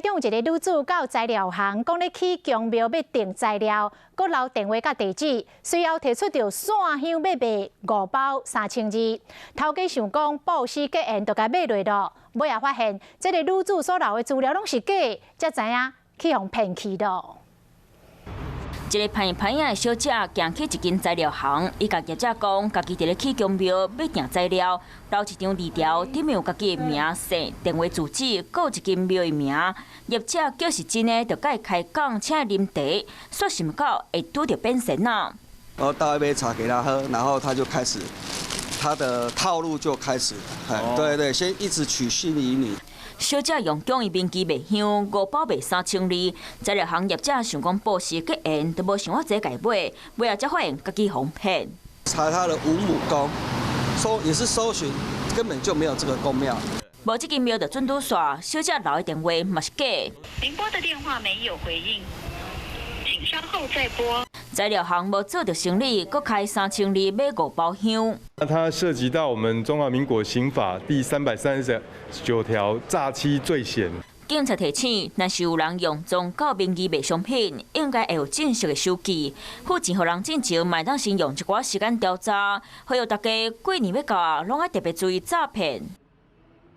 中有一个女子到材料行，講咧去宮廟欲訂材料，閣留電話佮地址，隨後提出著散香欲賣五包3200。頭家想講報時結緣，就共買落囉。尾仔發現，這个女子所留的資料攏是假，才知影去予騙去囉。一个歹歹仔的小姐行去一間材料行，伊共業者講，家己佇咧起宮廟欲訂材料，留一張字條，頂面有家己的名、姓、電話、住址，閣有一間廟的名。業者叫是真的，就共伊開講，請伊啉茶，煞想毋到會拄著變仙仔。然後倒一杯茶給他喝，然後他就開始他的套路就開始，對對，先一直取信於你。小姐用宮伊名義賣香，五包賣3200。材料行業者想講報時結緣，都無想遐濟共伊買，尾仔才發現家己予騙。查他的五母宮，搜也是搜尋，根本就沒有這個宮廟。無這間廟就準拄煞，小姐留的電話嘛是假。您撥的電話沒有回應，請稍後再撥。材料行無做著生理，閣開3200買五包香。那它涉及到我們中華民國刑法第339條詐欺罪嫌。警察提醒，若是有人用宗教名義賣商品，應該會有正式的收據。付錢予人進前，嘛會當先用一寡時間調查。呼籲大家過年欲到啊，攏愛特別注意詐騙。